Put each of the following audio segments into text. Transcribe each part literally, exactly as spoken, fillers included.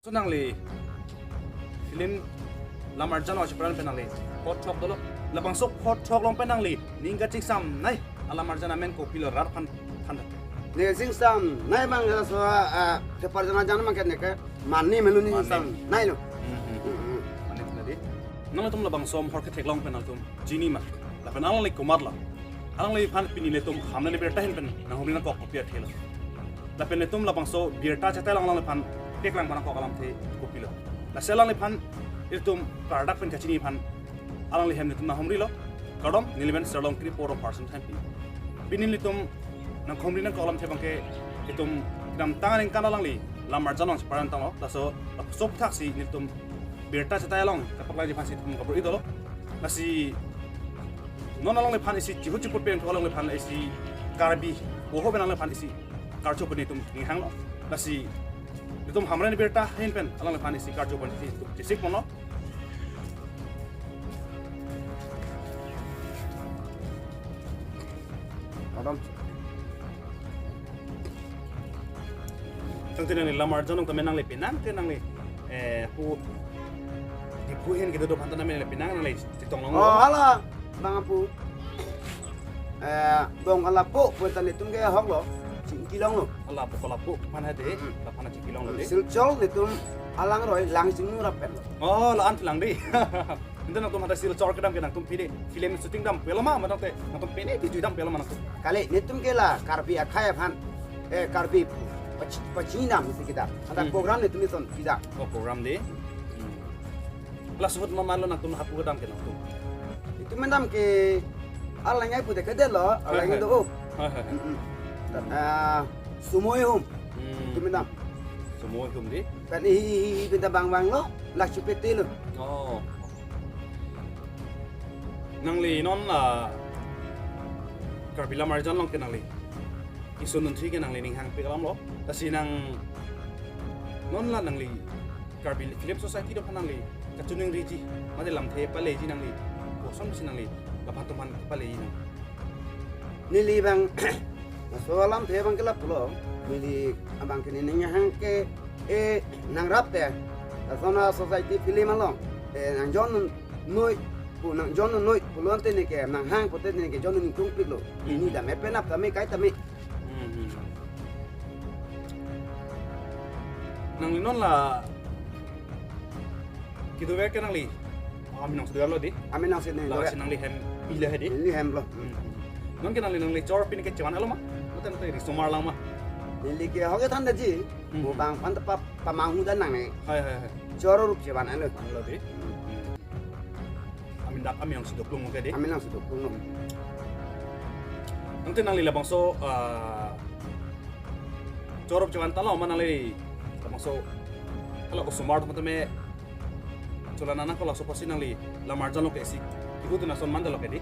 So nangli film Lamarjan along cheparan pen nangli phothok dolo. Labangso phothok along pen nangli ning kachingsam nai, alamarjan amen kopilo rat aphan than. Ne chingsam nai abang, so, ah, cheparan jan abang ke ne ke mane melu ne Mane. Chingsam nai lo. Hmm, hmm, hmm. Hmm, hmm. Mane tadi. Nanglitum labangso amahor kethek along pen nangtum chini ma? Lapen alangli komatlo? Alangliphan pini ilitum Hamren Abirta ahin pen nanghumri nangkok kopi athelo? Lapen ilitum labangso birta chetai along alangliphan peklang pon nangkok alamthe kopilo? Lasi alangliphan ilitum kardak pen kachini aphan alangli hem ilitum nanghumrilo. Kardom, neli men Serlong Kri Poro person time pini. Pini ilitum nanghumri nangkok alamthe abang ke ilitum kedamtang aningkan alangli Lamarjan along cheparan tanglo. Laso, laso aphuthak si ilitum birta chetai along kapaklang ji aphan si ilitum kabor-i dolo. Lasi non alangliphan isi chihut chiput pen alangliphan isi Karbi oho pen alangliphan isi karcho pen ilitum ninghanglo. Lasi ilitum Hamren Abirta ahin pen alangliphan isi karcho pen isi ilitum chesik ponlo. Adam. Tangte nangli Lamarjan along tame nangli penang te nangli, eh, pu, Diphu ahin kedo do aphan ta nangli penang nangli chetong long. Oh, hala, bang apu. Eh, bong hala po, po ta netum ke hok lo, chingki longlo. Hala po, hala po aphan hade, Hmm. Laphan chingki longlo de. Silchar netum alangroi lang chingnu rap pen lo. Oh, la-an lang de. Ante nangtum hada Silchar kedam ke nangtum pide film shooting dam pelo ma, ma tangte nangtum pine piju dam pelo ma nangtum? Kali, netum ke la Karbi akhai aphan, eh, Karbi pachi-, pachinam si kedam. Ada Hmm. program netum ison kedam. Oh, program de. Hmm. Plus hot ma malo nangtum hapu kedam ke nangtum? Itum kedam ke alangai pu de kedelo, alangai do. Hai, hai. Mm-mm. Ah, sumoi hum. Hmm. Itum kedam. Sumoi hum de. Kan hi, hi, hi, hi, pinta bang bang lo, la chupete lo. Oh. Nangli non la Karbi Lamarjan along ke nangli isun nuntri ke nangli ninghangpik alam lo. Lasi nang non la nangli Karbi Film Society do aphan nangli kachiningriji, mate lamthe paleji nangli, koson si nangli laphan atum aphan paleji nang? Neli abang, laso alamthe abang ke lapulo, neli abang ke nening hang ke, eh, nangrap te, laso na society film along, eh, nang John noi, pu nang John noi, pulote ne ke, nanghang pulote ne ke, John ningtungpiklo, Hmm. Ini dam, eh, penap tame, kai tame. Hmm, hmm. Nangli non la kedover ke nangli, ah, amen along si doverlo de. Amen along si ne dover. Lasi nangli hem pilo hedi? Neli hem lo. Hmm. Non ke nangli, nangli chor pini ke chevan-etlo ma? Mate nangli risomar lang ma? Neli ke hoke than daji. Hmm. Mo bang aphan ta pa, pamanghu dan nang ne. Hai, hai, hai. Chor rup chevan-etlo. Van-etlo de. Hmm. Amen dak amen along si doklong ke de. Amen along si doklong. Tangte nangli labangso, ah, chor rup chevan tanglo ma nangli labangso, kalau osomar atum tame cholana nangkok laso apotsi nangli Lamarjan along ke isi kehut na ason mandetlo ke de?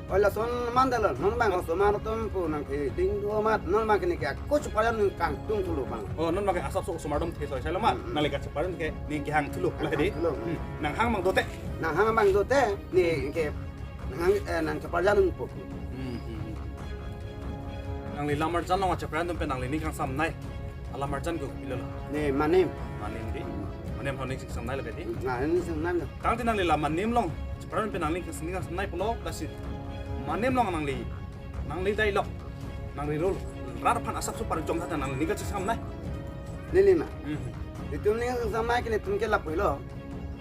Oh, lason mandetlo, non bang osomar atum pu nang ke ding do mat, non bang ke ne ke ako cheparan nang kangtung thulo bang. Oh, non bang ke asapso osomar atum the soi sai lo ma, Hmm, hmm. Nangli kacheparan ke ne kehang thulo, la ke de? Kehang thulo. Hmm, nanghang bang dote. Nanghang bang dote, ne ke nanghang, eh, nang cheparan nang po. Hmm, hmm, hmm. Nangli Lamarjan along cheparan atum pen nangli ning kangsam nai alamarjan ke pilo lo? Ne Manem. Manem de. Manem along ning kangsam nai lo ke de? Nah, ning kangsam nai lo. Tangte nangli la Manem along cheparan pen nangli ning kangsam nai pulo, lasi Manem along nangli, nangli dialogue, nangli role, rat aphan asapso parjom tha nangli ning kachingsam nai? Neli ma. Hmm. Itum ning kangsam nai ke netum ke lapulo.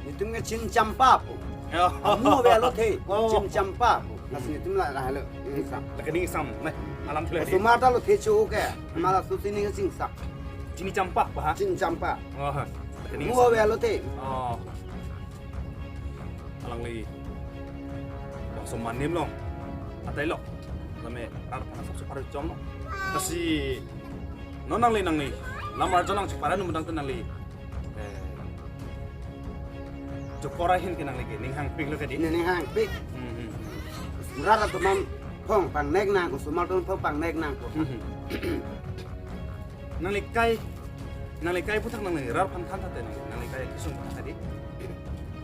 Itum ke Chin Champa pu. Oh. Amu ave alo the. Oh. Chin Champa pu. Lasi Hmm. netum la, lahelo. Ning kangsam. La ke ning kangsam nai. Alam thule de. Osomar ta lo the cho ke. Hmm. Ma laso si ning kachingsam. Chini Champa pa ha? Chin Champa. Oh, ha. La ke ning Amu kangsam. Ave alo the. Oh. Alangli bangso Manem along a-dialogue tame rat aphan asapso parjom lo. Lasi non nangli, nangli Lamarjan along cheparan atum tangte nangli, eh, chokora ahin ke nangli ke ninghangpiklo ke de? Ne ninghangpik. Hmm, hmm. Rat atum aphan phong pangnek nang, osomar atum phong pangnek nang ko. Hmm, hmm. Nangli kai, nangli kai aphuthak nangli rat aphan than tha te nangli, nangli kai kesung aphuthak ke de?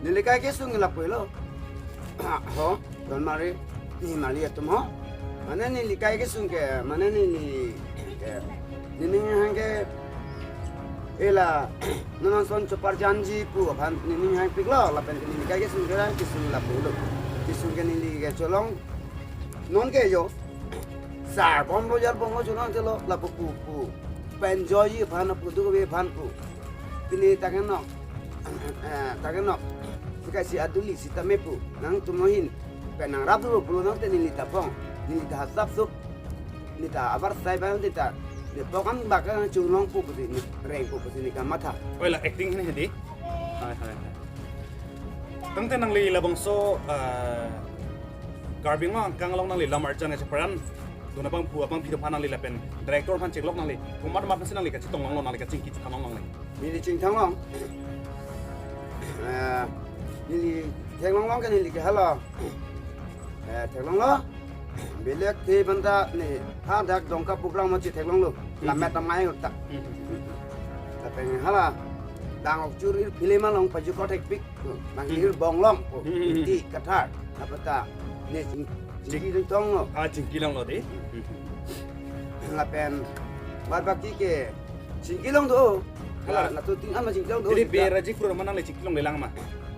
Neli kai kesung lapulo. Ho, Don Mari, ni Mali atum ho. Mane neli kai kesung ke, mane neli ke, nening hang ke Ela, non ason choparjanji pu aphan neli ning hangpiklo, lapen neli kai kesung kelang kesung lapu lo. Kesung ke neli kecholong. Non ke yo. Sarbom lo yarbom lo cholong chelo lapu pu pu. Penjoy aphan pu dukve aphan pu. Pini ta kenok. Eh, ta kenok. Sika si aduli sitame pu. Nangtum ahin. Pen nangrap dolo pulo nangte neli ta phong. Neli ta hasap sup. Neli ta abar sai bang neli ta. Neli pokan baka nangchunglong pu pusi neli reng pu pusi neli kamatha. Oi la acting hin hedi. Hai, hai, hai. Tangte nangli labangso, eh, Karbi Anglong angkang along nangli lam arjan kacheparan dun abangphu abangpi aphan nangli lapen director aphan cheklok nangli. Komat mat si nangli kachetong longlo nangli kachingki chethan long nangli. Neli chingthang long. Eh, neli theklong long ke neli ke halo. Eh, theklong lo. Belek the banta ne hadak Dongka program mo chetheklong lo. Lammet amai utak. Hmm. Lapen hala. Dang ok chur ir film along paju kothekpik. Bang Hmm. ir bonglong. Hmm. Ti kathar. Apa ta? Ne ching, Ching- chingki dong tong lo. Ah, chingki longlo dei. Lapen bar baki ke chingki long do. Hala. Hala, latu ting ama chingki long do. Jadi be Rajiv Kro mana le chingki longlelang ma?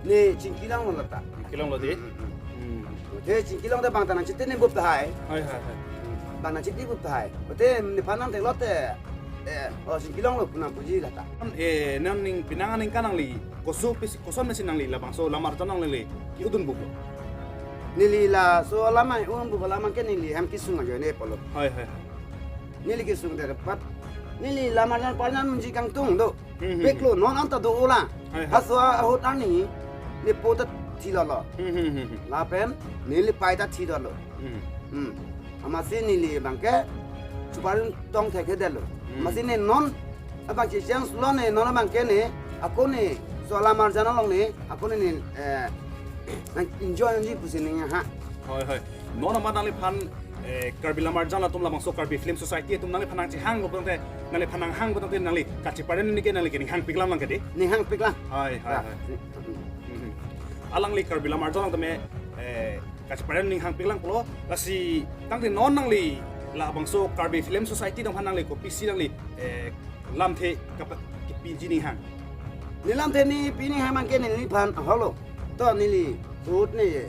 Ne chingki longlo lata. Chingki longlo dei. Hmm. Hmm. Te chingki long te bang ta nangchiti ne bup tahai. Hai, hai, hai. Bang nangchiti bup tahai. Te nephan nangtheklot te. Eh, oh chingki longlo pu nangpuji lata. Eh, nangning penang aningkan nangli. Koso pis-, koson mesi nangli labangso lam arjan nanglele. Ki-udun bup lo. Neli laso lam ai un bup lam ke neli hem kesung ajoine pulo. Hai, hai, hai. Neli kesung te pat. Neli lam arjan parjan munji kangtung do. Hmm, hmm, Peklo non anta do ola. Hai, hai. Haso ahut arni ne po ta thilolo. Hmm, hmm, hmm, hmm. Lapen neli pai ta thilolo. Hmm. Hmm. Amatsi neli bangke chuparin tong thekthedetlo. Hmm. Amatsi ne non abang chechang sulo ne non abangke ne ako ne so lam arjan along ne ako ne ne, eh, nang enjoy nangji pusi ning ha. Hoi, hoi. Non amat nangliphan, eh, Karbi lam arjan atum labangso Karbi Film Society atum nangliphan nangchehang ko putangte, nangliphan nanghang putangte nangli kacheparan neke nangli ke ning hangpiklang lang ke dei. Ning hangpiklang. Hai, hai, Ya. hai. Mhm. Alangli Karbi lam arjan along tame, eh, kacheparan ning hangpiklang pulo, lasi tangte non nangli labangso Karbi Film Society atum aphan nangli kopisi nangli, eh, lamthe kapa-, kepiji ning hang. Ne lamthe ne pi ning hang abangke neliphan holo. To neli put ne ye.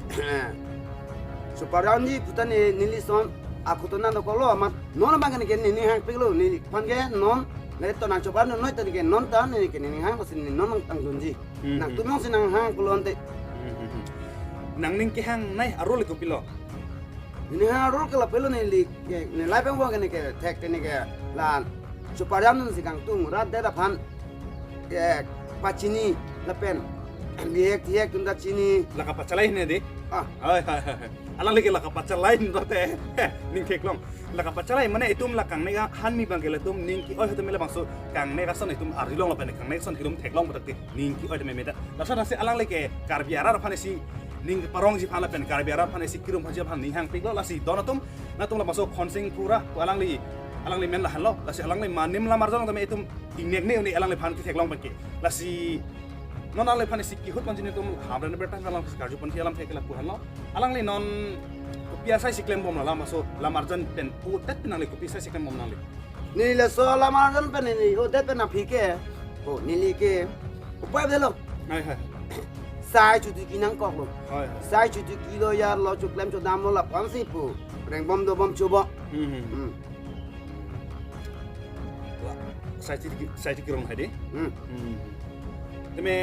Choparjanji puta ne neli son akutona dokoklo amat non abangke ne ke ne ning hangpiklo neliphan ke non le to nangchopar non noi ta ne ke non ta ne ke ne ning hang kosi ne non nangtangdunji. Hmm, Nangtum hmm. nangsi nanghang pulo ante. Hmm, hmm, hmm. Nangning kehangnei arul kopilo? Ning hang arul ke lapulo neli ke ne lai peng wang ke ne ke thek ke ne ke la choparjan si kangtung rat det aphan ke pachini lapen bihek tihek atum ta chini. La kapachalai ne dei. Ah. Hai, hai, hai, hai. Alangli ke la kapachalai ne te. Ning theklong. La kapachalai mane itum la kangne ka hanmi abangke latum ning ke-oi atum labangso kangne kason itum arilong lapen kangne kason itum theklong putak te ning ke-oi atum meda. Lason lasi alangli ke Karbi arat aphan isi ning parongji aphan lapen Karbi arat aphan isi kirum phaji aphan ning hangpiklo lasi don atum nangtum labangso Khonsing Kro ra ko alangli alangli men lahenlo lasi alangli manim lam arjan tame itum ingnek ne uni alangliphan ketheklong abangke. Lasi non alangliphan isi kehut manjini atum Hamren Bertan alang karju pon alam thek lapu henlo. Alangli non kopi asai si klembom labangso lam arjan pen putet pen nangli kopi asai si klembom nangli. Neli laso lam arjan pen neli o det pen aphi ke. O neli ke upai delo. Hai, hai. Sai chuti kinangkoklo. Hai, hai. Sai chuti kilo ya lo chuklem chodamlo lapuan si pu. Rengbom dobom chubo. Hmm, hmm. Hmm. La, sai chuti ki-, sai chuti kirong hai dei. Hmm. Hmm. Tame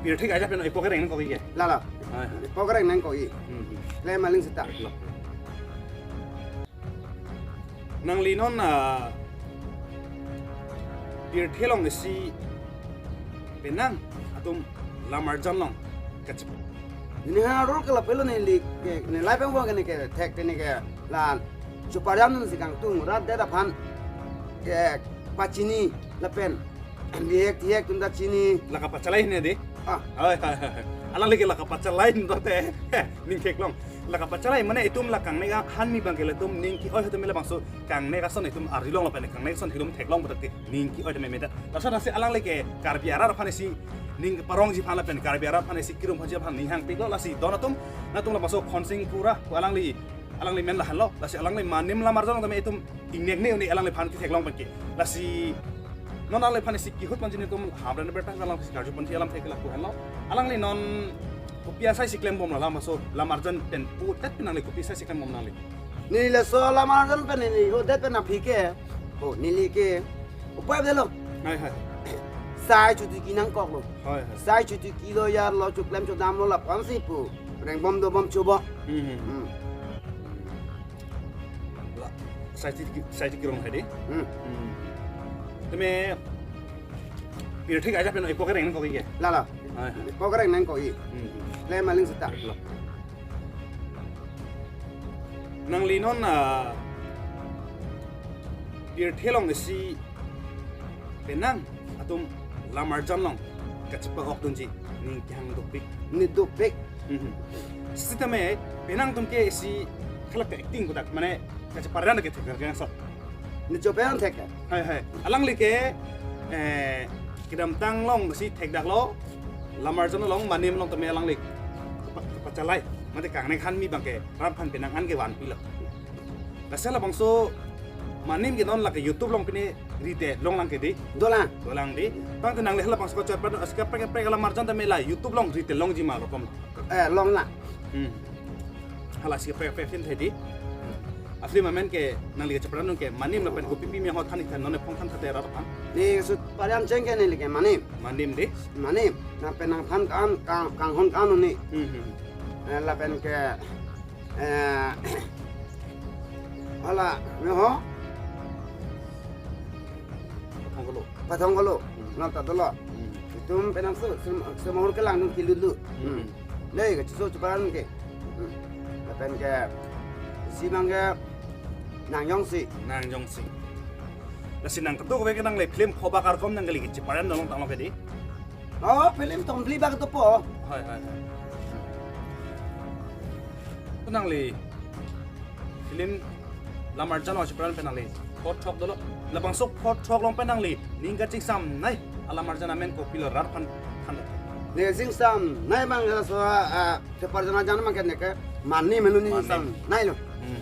pirthe kaja pen epo kereng nangkok ke. La la. Hai, hai. Epo kereng nangkok. Hmm, hmm. Le maling seta. La. Nangli non, ah, pirthe along isi penang atum lam arjan along kachip. Ning hang arul ke lapulo neli ke ne lai peng wang ke ne ke thek ke ne ke la choparjan si kangtung rat det aphan ke pachini lapen bihek tihek atum ta chini. La kapachalai ne dei. Ah. Hai, hai, hai, hai. Alangli ke la kapachalai ne te. Ning theklong. La kapachalai mane itum la kangne ka hanmi abangke latum ning ke-oi atum labangso kangne kason itum arilong lapen kangne kason itum theklong putak te ning ke-oi atum meda. Lason lasi alangli ke Karbi arat aphan isi ning parongji aphan lapen Karbi arat aphan isi kirum phaji aphan ning hangpiklo lasi don atum nangtum labangso Khonsing Kro ra ko alangli alangli men lahenlo lasi alangli manim lam arjan tame itum ingnek ne uni alangliphan ketheklong abangke. Lasi Non alangliphan isi kehut manjini atum hamren berta alang si karju ponji alam thek lapu henlo. Alangli non kopi asai si klembom la labangso Lamarjan pen putet pen nangli kopi asai si klembom nangli. Neli laso Lamarjan pen neli ho det pen aphi ke. Ho neli ke. Upai delo. Hai hai. Sai chuti ki nangkoklo. Hai hai. Sai chuti ki lo yar lo chuklem chodam lo lapu-an si pu. Rengbom dobom chobo. Hmm. Hmm. La, sai chuti ki, sai chuti ki rong hai di. Hmm. Hmm. Teme pirthe kaja pen eko kereng nangkok ke. La la. Hai hai. Eko kereng nangkok. Hmm. Le maling seta. La. Nangli non, ah, pirthe along isi penang atum Lamarjan along kachepa-ok dunji ning kehang dopik. Ne dopik. Mhm. Sitame penang atum ke isi khalak ke acting kodak mane kacheparan ke thek ke so. Ne choperan thek ke. Hai hai. Alangli ke, eh, kedamtang along si thekdaklo, Lamarjan along Manim along tame alangli kepa-, kepachalai. Mate kangnek han mi abang ke rat aphan penang an ke vanpilo. Lasi labangso Manim ke non lake YouTube along pine rite longlang ke di. Dolang. Dolang di. Tangte nangli halabangso kachot padu aska prek prek Lamarjan tame la YouTube along rite longji ma rokom. Eh, longlang. Hmm. Hala si prek prek sin thedi. Aflim amen ke nangli kacheparan ke Manim lapen kopi pi mi ahot than ik than non ephong than thate rat aphan. Ne su paran cheng ke neli ke Manim. Manim di. Manim. Nang pen nangphan kan kang kanghon kan ni. Hmm, hmm. Eh, lapen ke, eh, hala, me ho? Pathong kolo. Pathong kolo. Hmm. Nang ta dolo. Hmm. Itum penang su, sum-, sumahur kelang nung kilut lut. Hmm. Hmm. Nei, ke chuso chuparan ke. Hmm. Lapen ke, isi abang ke, nang jongsi. Nang jongsi. Lasi nang ketuk ke nangli film khobak arkom nangli kacheparan dong tanglo ke di. Oh, film tombli bak dopo. Hai, hai, hai. Nangli film Lamarjan along kacheparan pen nangli phot thok dolo. Labangso phot thok along pen nangli ning kachingsam nei a Lamarjan amen kopilo rat aphan than. Ne chingsam nei abang laso, ah, cheparan jan abang ke ne ke Manim helo ne Manim. Chingsam nei lo. Hmm.